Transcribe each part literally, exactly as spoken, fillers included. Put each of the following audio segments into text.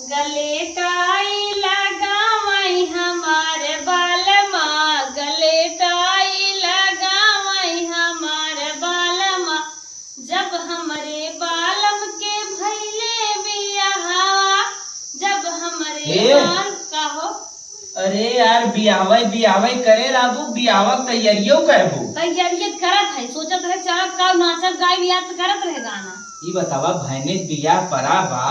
गले टाई लगावई हमार बालमा, गले टाई लगावई हमार बालमा, जब हमरे बालम के भइले बियाहवा, जब हमरे ए? बाल-, का हो? अरे यार, बियाहवई, बियाहवई करे रहबू, बियाहवा के तैयारियो करबू। तैयारियत करत है, सोचत रहे चलत का नाचब गाइब, याद करत रहे गाना। ई बतावा, भैने बियाह परा बा,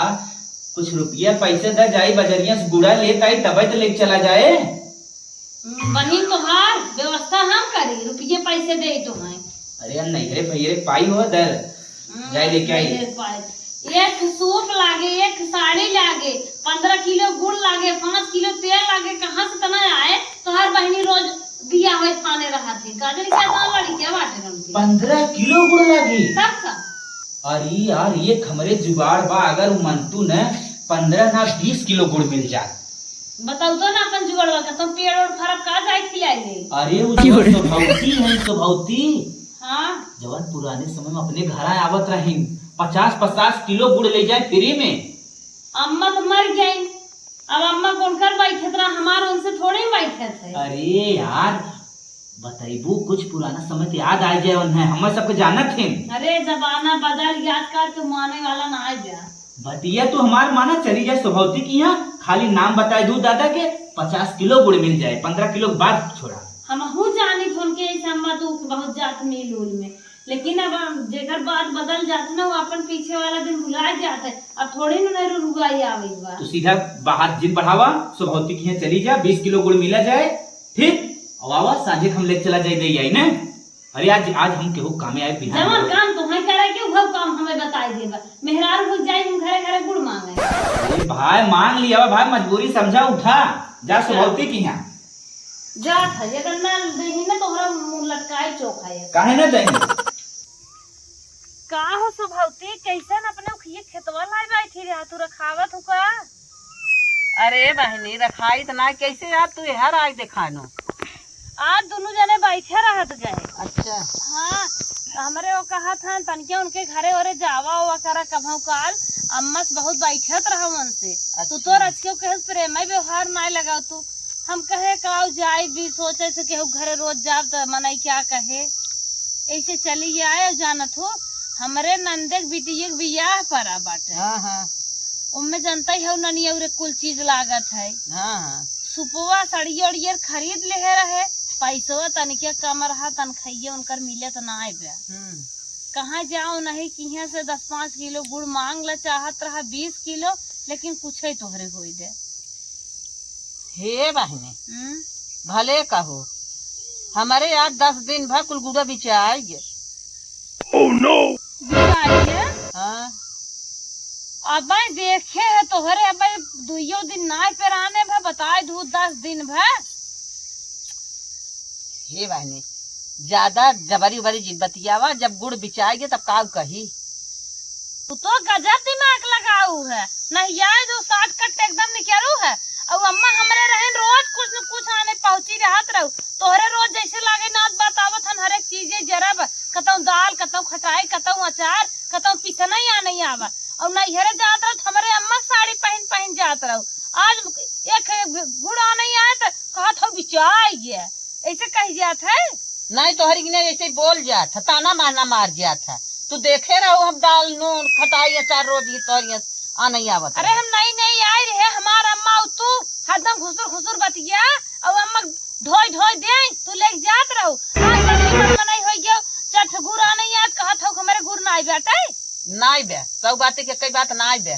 कुछ रुपया पैसे द, जाई बजरिया से गुड़ा लेत आई, तबे तो लेके चला जाए। हम्म, बहिन तोहार व्यवस्था हम करी, रुपये पैसे दे तो हैं। अरे यार, नैहरे फैहरे पाई हो दर, हम्म, जाए लेके आई। नैहरे पाई। एक सूप लागे, एक साड़ी लागे, पन्द्रह किलो गुड़ लागे, पाँच किलो तेल लागे, कहाँ से तना आए? तोहार बहिनी रोज बिया होए थाने रहत है, काजल क्या गाँव लड़ी क्या बाटे रंग के? पन्द्रह किलो गुड़ लागे? तब का? अरे यार, ये हमरे जुगाड़ बा, अगर उ मनतू न, पन्द्रह ना बीस किलो गुड़ मिल जात। बताऊ तो ना अपन जुगाड़वा का, तुम पेड़ ओड़ फरब का जाए खिलाई ले? अरे, उ जो स्वभौती है, स्वभौती। हाँ। जवन पुराने समय में अपने घर आवत रहिन, पचास पचास किलो गुड़ ले जाए फ्री में। अम्मा तो मर गई, अब अम्मा कौन कर बैठत रहा, हमार उनसे थोड़े ही बैठत है। अरे यार, बतैबू कुछ पुराना समय के याद आ जाए, उन्हें हम सबके जानत हैं। अरे, जमाना बदल गया, आजकल के माने वाला ना आ गया। बतिया तू हमार माना, चली जाए स्वभौती की यहाँ, खाली नाम बताए दू दादा के, पचास किलो गुड़ मिल जाए, पन्द्रह किलो के बाद छोड़ा। हमहू जानी थे उनके ऐसे अम्मा तो बहुत जात मिल उल में, लेकिन अब हम जेकर बात बदल जात ना, वो अपन पीछे वाला दिन भुला जात है। अब थोड़े ना रुआई आवे बा। तू सीधा बात जिन बढ़ावा, स्वभौती की यहाँ चली जा, बीस किलो गुड़ मिला जाए, ठीक? अब आवा, साँझे के हम ले चला जाए, दे आई ना। अरे आज, आज हम केहू कामे आए बिहान जवन में। काम तुम्हें करे के, वह काम हमें बताई देबा। मेहरारू लोग जाई हम घरे घरे गुड़ मांगे। अरे भाई, मांग लिया भाई, मजबूरी समझा, उठा, जा हाँ। स्वभौती की यहाँ। जात है, अगर ना देही ना, तोहरा मुंह लटकाए चोखा है। काहे ना देही? का हो स्वभौती, कैसन अपने उखिए खेतवा लाए बैठी रहा, तू रखावत हो का? अरे बहिनी, रखाई त ना, कैसे यार तू एहर आइ देखानो? आज दुनू जने बैठे रहत गए। अच्छा। हाँ, त हमरे वो कहत हन, तनिके उनके घरे ओरे जावा ओवा करा कभौ काल, अम्मा से बहुत बैठत रहा उनसे। तू अच्छा। तो रचके केहू प्रेम व्यवहार नाय लगाओ तू। हम कहे काऊ जाई भी सोचे से केहू घरे रोज जाब त मनई क्या कहे, ऐसे चली आए। जानत हो, हमरे नंदे के बिटिया के बियाह परा बाटे। हाँ, हाँ। ओमे जनता ही हौ ननिया उरे कुल चीज लागत है। हाँ, हाँ। सुपवा सड़िया उड़िया खरीद लेहे रहे, पैसवा तनिके कम रहा, तनखैया उनकर मिलत ना आए बा। हम्म। कहाँ जाओ नहीं, किहाँ से दस पाँच किलो गुड़ मांग ला चाहत रहा, बीस किलो, लेकिन कुछ ही तोहरे होई दे। हे बहिनी, हम्म? भले कहो, हमरे आज दस दिन भर कुल गुड़ा बिचाई गे। Oh no! बिचाई गे? हाँ। अबे देखे है तोहरे, अबे दुइयो दिन नाय पेराने भा, बताए दू दस दिन भा। हे बहिनी, ज्यादा जबरी उबरी जिन बतियावा, जब गुड़ बिचाई गे तब काऊ कही। तू तो गजब दिमाग लगाऊ है, नहीं आए जो shortcut एकदम निकलू है। और अम्मा हमरे रहन रोज कुछ न कुछ आने पहुंची रहत रहू, तोहरे रोज जैसे लागे ना बतावत हन हर एक चीजे जरब, कतौ दाल, कतौ खटाई, कतौ अचार, कतौ पिसना ही आने आवा। और नैहरे जात रहू त हमरे अम्मा के साड़ी पहन पहन जात रहू, आज एक गुड़ आने आए त कहत हो बिचाई गे। ऐसे कह जात है? नहीं, तोहरी के नहीं ऐसे ही बोल जात है, ताना मारना मार जात है। तू देखे रहो, हम दाल, नून, खटाई, अचार रोज ही तोहरी यहाँ आ नहीं आवत अरे, रहे। हम नई नई आई रहे, हमार अम्मा और तू हरदम घुसुर घुसुर बतिया, और अम्मा ढोई ढोई दे, तू लेके जात रहो। आज बड़ी बड़ मनई होई गयो, चट गुड़ आ नहीं याद, कहत हो हमरे गुड़ ना आई बाटे। नाई बे, सौ बाती के कई बात नाई बे।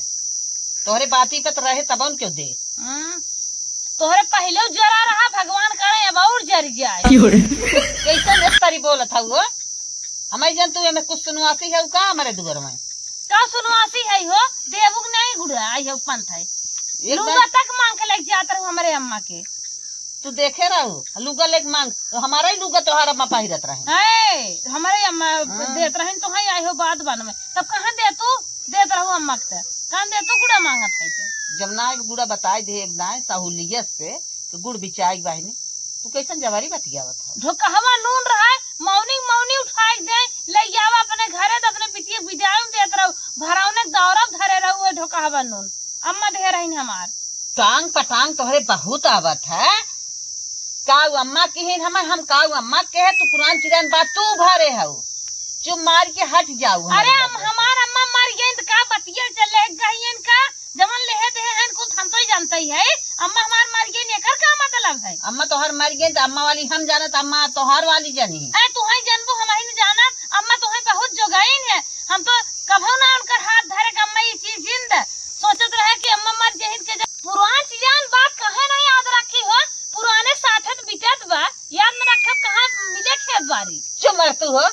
तोहरे बाती पे तो रहे तब उन क्यों दे? हम्म, तोहरे पहले जरा रहा, भगवान करे अब और जर जाए। क्यों रे? कैसन रे तरी बोलत हऊ हो? हमारी जन तू एमे कुछ सुनवासी है का हमारे दुआर में? का सुनवासी है हो? देबू के नहीं गुड़ा आई हो पंथ है। एक लुगा बार तक मांग के लेके जात रहू हमरे अम्मा के। तू देखे रहू, लुगा लेके मांग, तो हमारा ही लुगा तोहार अम्मा पहिरत रहे। है, हमरे अम्मा हाँ। देत रहे तो है आई हो बात बन में। तब कहाँ दे तू? देत रहू अम्मा के त। कहाँ दे तू गुड़ा मांगत है ते? जब ना एक गुड़ा बताई दे एक दाएं सहूलियत से, तो गुड़ बिचाई बहिनी। तू कैसन जवारी बतियावत हो? ढोकहवा नून रहा, मौनी मौनी उठाए के दे, ले आवा अपने घरे, त अपने बिटिया के बिदाई में देत रहू, भरौने के दौरा में धरे रहू, ओए ढोकहवा नून। अम्मा देहे रहिन हमार। टांग पटांग तोहरे बहुत आवत है। काऊ अम्मा किहिन हमार, हम काऊ अम्मा के है, तू पुरान चिरान बात तू भरे हऊ। चुप मार के हट जाऊ हमरे अरे, लगे हम, से। हमार अम्मा मर गईन त का बतिया चले गईन का? जवन लेहे देहे हैं कुल हम तो ही जानते ही है। अम्मा हमार मर गईन, एकर का मतलब है? अम्मा तोहर मर गईन त अम्मा वाली हम जानत, अम्मा तोहर वाली जानी। अरे, तू ही जानबू, हम ही न जानत। अम्मा तोहे बहुत जोगाइन है, हम तो कभो ना उनकर हाथ धरे के अम्मा ये चीज जिंद सोचत रहे कि अम्मा मर जहित के जब पुरान चिरान बात काहे ना याद रखी हो, पुराने साथे तो बीतत बा, याद न रखब कहाँ मिले खेत बारी। चुप मर तू हो,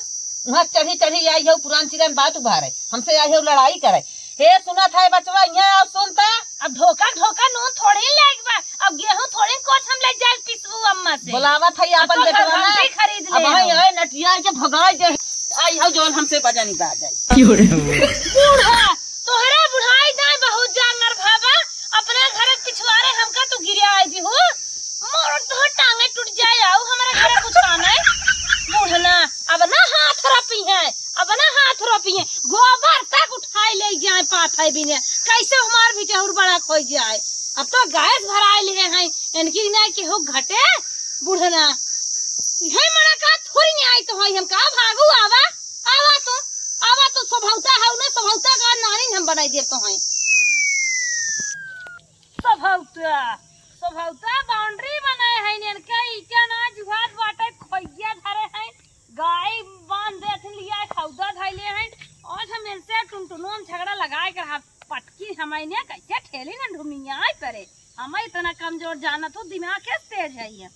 वहाँ चढ़ी चढ़ी आई हो पुरान चिरान बात उभारे, हमसे आई हो लड़ाई करे। हे सुनत है बचवा, यहाँ आओ सुनता। अब ढोका ढोका नून थोड़ी लायक बा, अब गेहूं थोड़ी कोच हम ले जाए पिसबू अम्मा से। बोलावत है अब अपन तो बेटवा ना। घंटी खरीद अब ले हई हो। है नटिया के भगाई दे। आई हो जौन हमसे बजनी बाज आई। क्यों रे? बूढ़ा, तोहरा बुढ़ाई दाई बहुत जांगर भावा, अपने घर के पिछवारे हमका तू गिराई दी हो। मोर तो टांगे टूट जाए आऊ हमारे घर कुछ आना है। बूढ़ना, अब ना हाथ रपी है, अब ना हाथ रपी है। गोबर तक उठाई ले जाए पात है बिने। कैसे हमार भी और बड़ा खोई जाए। अब तो गैस भराए ले हैं, इनकी ना केहू घटे। बूढ़ना, हे मना का थोड़ी नहीं आई तो है, हम का भागू आवा, आवा तो, आवा तो स्वभावता है ना, स्वभावता का नानी हम बनाई दे तो हैं। स्वभावता, स्वभावता बाउंड्री बनाए हैं, इनके ईटा ना जुहात बाटे, खोइया धरे हैं, गाय बांध देथिन लिया, खौदा धइले हैं। आज हम इनसे टुनटुनो में झगड़ा लगाए के रहा, पटकी हमारे ने कैसे ठेली न ढुमिया परे। हम इतना कमजोर जानत हो, दिमाग के तेज है ये।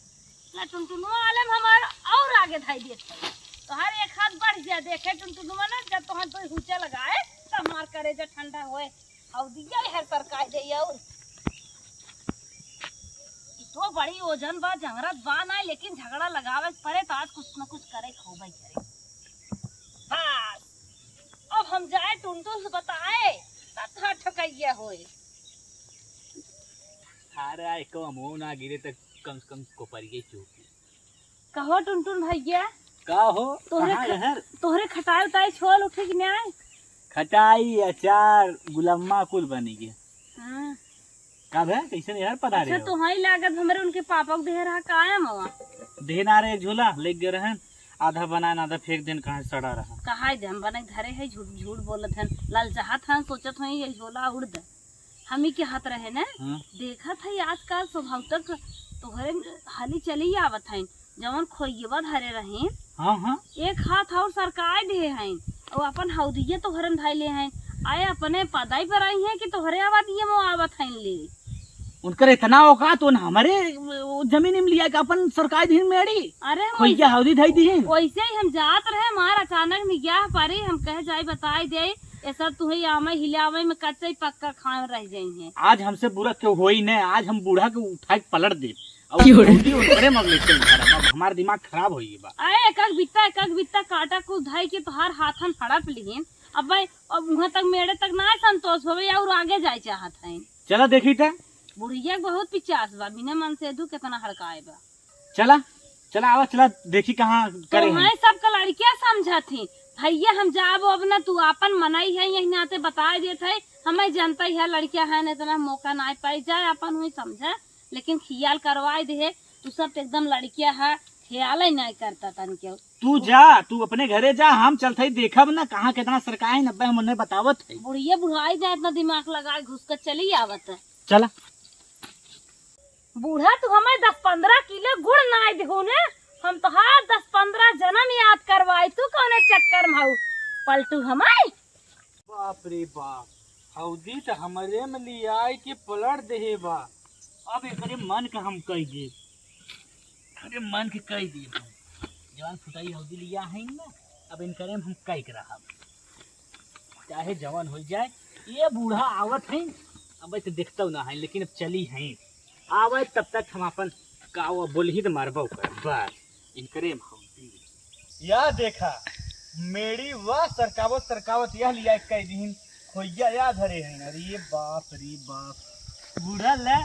ना टुनटुनो आले में हमार और आगे धाई देत है। तोहार एक हाथ बढ़ गया, देखे टुनटुनो ना, जब तोहार दो हुचा लगाए, तब हमार करेजा ठंडा होए। हौदिया हर सरकाई दे और ई तो बड़ी ओजन बा, जंगरत बा ना, लेकिन झगड़ा लगावे के परे तो आज कुछ न कुछ करे के होबे करे। बस, अब हम जाए टुनटुन से बताए, तब था ठकैया होए। अरे, एको अमो ना गिरे त कम से कम कोपरिए चूकी। कहो टुनटुन भैया। का हो? तोहरे कहाँ ख-, रहर? तोहरे खटाई उटाई छोल उठे कि नाय? खटाई, अचार, गुलम्मा कुल बनी गया। हाँ। का भे? कैसे नहीं यार पधारे अच्छा, हो? तो हाँ ही लागत हमरे उनके पापा को देह रहा, का है मवा? देह ना रहे, एक झोला लेके गए रहन, आधा बनाए ना आधा फेंक देन, कहाँ सड़ा रहा। कहा दे, हम बने घरे है, झूठ, झूठ बोलत हन, ललचाहत हन, सोचत हन, ये झोला उड़ दे। हमी के हाथ रहे न, हाँ। देखत है आजकल स्वभाव तक तोहरे हाली चली आवत हैं, जवन खोइयवा धरे रहे, हाँ, हाँ। एक हाथ और सरकाए दे हैं, और अपन हौदिये तोहरे में धइले हैं, आए अपने पदाई पर आई हैं कि तोहरे आबादिये में आवत हैं ले। उनकर इतना औकात, उन हमारे, वो जमीन में लिया के अपन सरकाए दीन मेड़ी। अरे खोइया वैसे, हौदी धई दीन। वैसे ही हम जात रहे, हमार अचानक निगाह पड़ी, हम कहे जाई बताई दे, ये सब तुहे आवे हिलावे में कच्चा ही पक्का खान रह जाई है। आज हमसे बुरा क्यों होई न, आज हम बूढ़ा के उठा के पलट दे। और क्यों रे? हौदी उनकरे में लेके उठा रहा, अब हमार दिमाग खराब होई बा। अरे एक एक बित्ता, एक एक बित्ता काटा कुल धाई के तोहार हाथन हड़प लिहिन। अब भाई, अब वहाँ तक मेरे तक ना संतोष होवे और आगे जाए चाहत हैं। चला देखी त। बुढ़िया के बहुत पिचास बा, बिना मन से दू कितना हड़काए बा। चला, चला, आवा, चला, देखी कहाँ करे हैं। तोहरे सबका लड़किया समझत ही। भैया, हम जाब अब ना, तू आपन मनई है, यही नाते बताए देत है। हमें जनता ही है, लड़किया है ना, इतना मौका ना पाई जाए, अपन हुई समझे, लेकिन खियाल करवाए दे। तू सब तो एकदम लड़किया है, ख्याल ही नहीं करता तन के। तू जा, तू अपने घरे जा, हम चलत हई देखब ना कहाँ कितना सरकाए न, अब्बे हम उन्हें बतावत है। बुढ़िया बुढ़ाई जाए, इतना दिमाग लगाए घुस कर चली आवत है। चला। बूढ़ा, तू हमें दस पन्द्रह किलो गुड़ नाय देहू ने, हम तोहार दस पन्द्रह जन्म याद करवाई, तू कौने चक्कर में हऊ पलटू हमाई? बाप रे बाप, हौदी त हमरे में लियाई के पलट देहे बा। अब एकरे मन का हम कह दे, अरे मन के कह दे हम, जवान फुटाई हौदी लिया है ना, अब इनकरे में हम कह के रहब। चाहे जवन हो जाए, ये बूढ़ा आवत हैं, अब तो देखता ना है, लेकिन अब चली हैं। आवे तब तक हम अपन का वो बोलही तो मारबो कर, बस इनकरे में हम। या देखा, मेड़ी वाह सरकावत सरकावत यह लिया कह दीन, खोइया या धरे हैं। अरे बाप रे बाप, बूढ़ा ले,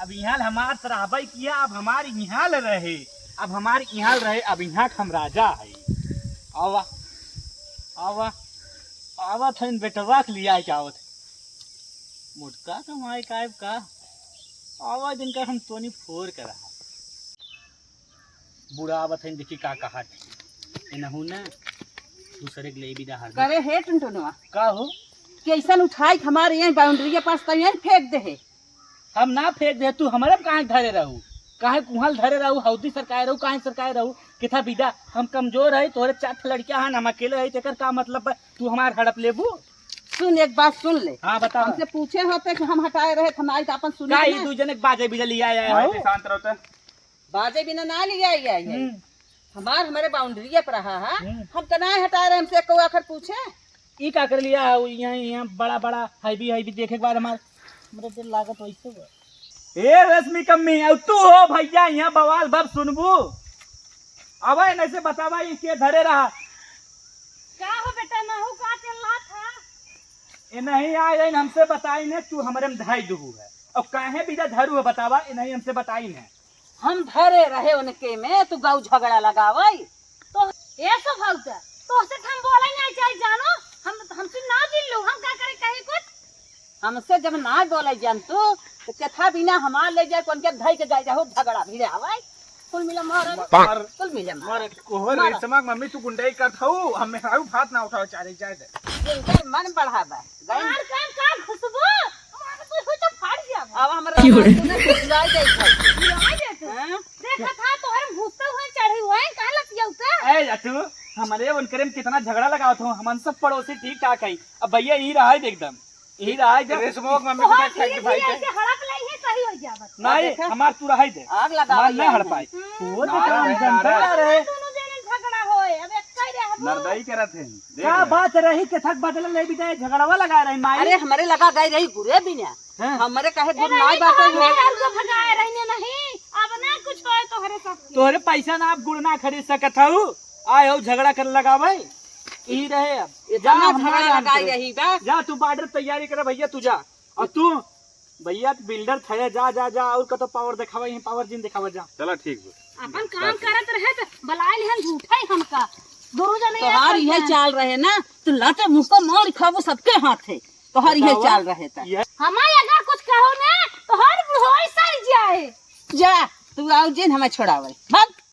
अब यहाँ ले हमार सराबाई किया, अब हमार यहाँ ले रहे, अब हमार यहाँ ले रहे, अब यहाँ के हम राजा है। आवा, आवा, आवत हइन बेटवा के लिया के आवत। मोटका कमाई कायब का, आवा दिन का हम तोनी फोर करा। बूढ़ा आवत है, देखी का कहा थी। इनहू ना दूसरे के ले भी डहार दे। करे हे टुनटुनवा। का हो? कैसन उठाई के हमारे यहीं बाउंड्री के पास, तब यहीं फेंक दे हे। हम ना फेंक दे, तू हमारे में काहे धरे रहू? काहे कुहल धरे रहू? हौदी सरकाए रहू, काहे सरकाए रहू? किथा बिदा, हम कमजोर है, तोरे चार ठे लड़कियां हन, हम अकेले है, तेकर का मतलब बा? तू हमार हड़प लेबू? सुन, एक बात सुन ले। हाँ, बतावा। हमसे पूछे होते कि हम हटाए रहे, हम आई तो अपन सुने का ना। ये दू जने के बाजे बिजली आया है भाई, हो? शांत रहो तो। बाजे बिना ना लिया, आई, आई, आई। हम्म। हमार, हमारे बाउंड्री पर रहा है। हम्म। हम तो ना हटा रहे, हमसे एको आखर पूछे। ई का कर लिया? उ यहाँ, यहाँ बड़ा, बड़ा हाईवी, हाईवी देखे के बाद हमार, हमरे दिल लागत वैसे हुआ। ए रश्मि कम्मी, अब तू हो भैया, यहाँ बवाल बब सुनबू। अब ए नहीं से बतावा, ये के धरे रहा? का हो बेटा, ना हो का चल रहा था? ए नहीं आए, हमसे बताई ने, तू हमरे में धाई दुहू है। अब काहे बिदा धरू है बतावा, ए नहीं हमसे बताई ने। हम धरे रहे उनके में, तू गौ झगड़ा लगावई। तो ए सब भौजा, तोहसे तो हम बोले नहीं चाहे जानो, हम, हमसे ना मिल लो, हम का करे कहे कुछ? हमसे जब ना बोले जान तू, तो केथा बिना हमार ले जाए, कौन के धई के जाए जाओ, झगड़ा भिड़ावई। कुल मिला मार, मार। कुल मिला मार। मार, कोहर मार। रेशमा के मम्मी, तू गुंडई करत हऊ, हम मेहरारू भात ना उठावे चाहे, जाए दे। इनकर मन बढ़ावा। गई। मार काम का खुशबू, हमारे कोई हो तो फाड़ दिया वो। अब हमरा क्यों रे? तूने कुछ लाई दे भाई। लाई दे तू। हाँ? देखा था तोहरे भूसते हुए चढ़े हुए हैं, कहाँ लतिया उतर? ए, जा तू, हमरे उनकरे में कितना झगड़ा लगावत हो, हमन सब पड़ोसी ठीक ठाक है। अब भैया यही रहा है एकदम। यही रहा है जब रेशमो के मम्मी को तोहार ठेक ठेक के धीरे भाई धीरे के। ऐसे हड़प लई है, सही हो जाबत। नहीं, अब देखा? हमार तू रहा है दे। आग लगा हमार ना हड़प पाई। हम्म। वो तो ना, काम ना, जनता ना। रहे। दोनों जने झगड़ा होए, अब एक कह रहे हम। नरदई करत है। देख का ले। बात रही, केथक बदला ले भी जाए, झगड़वा लगा रही माई। अरे, हमरे लगा गई रही गुरे बिना। हाँ। हमरे कहे ए, गुर नहीं, नाई बाटे तोहरे हो। मेहरारू को भगाए रही ने नहीं, अब ना कुछ होए तोहरे सब के। तोहरे पैसा ना आप गुड़ ना खरीद सकत हऊ, आए हो झगड़ा कर लगावे। ई रहे अब। इतना जा, हम ना झगड़ा जानते। लगाई रही बा। जा, तू बॉर्डर तैयारी करे भैया, तू जा। और तू भैया, तू बिल्डर था, जा, जा, जा, और कतो पावर दिखावा, यहीं पावर जिन दिखावा, जा। चला, ठीक बा। अपन काम करत रहे त बलाए लिहन झूठा ही हमका। दोनों जने तोहार एक यह कर चाल रहे ना, तू लाते मुक्का मार खाबो सबके हाथ है। तोहार यह बतावा। चाल रहे था। यह हमारे अगर कुछ कहो ना, तो हर बुढ़ोई सर जाए। जा, तू आओ जिन हमें छोड़ावे। भाग।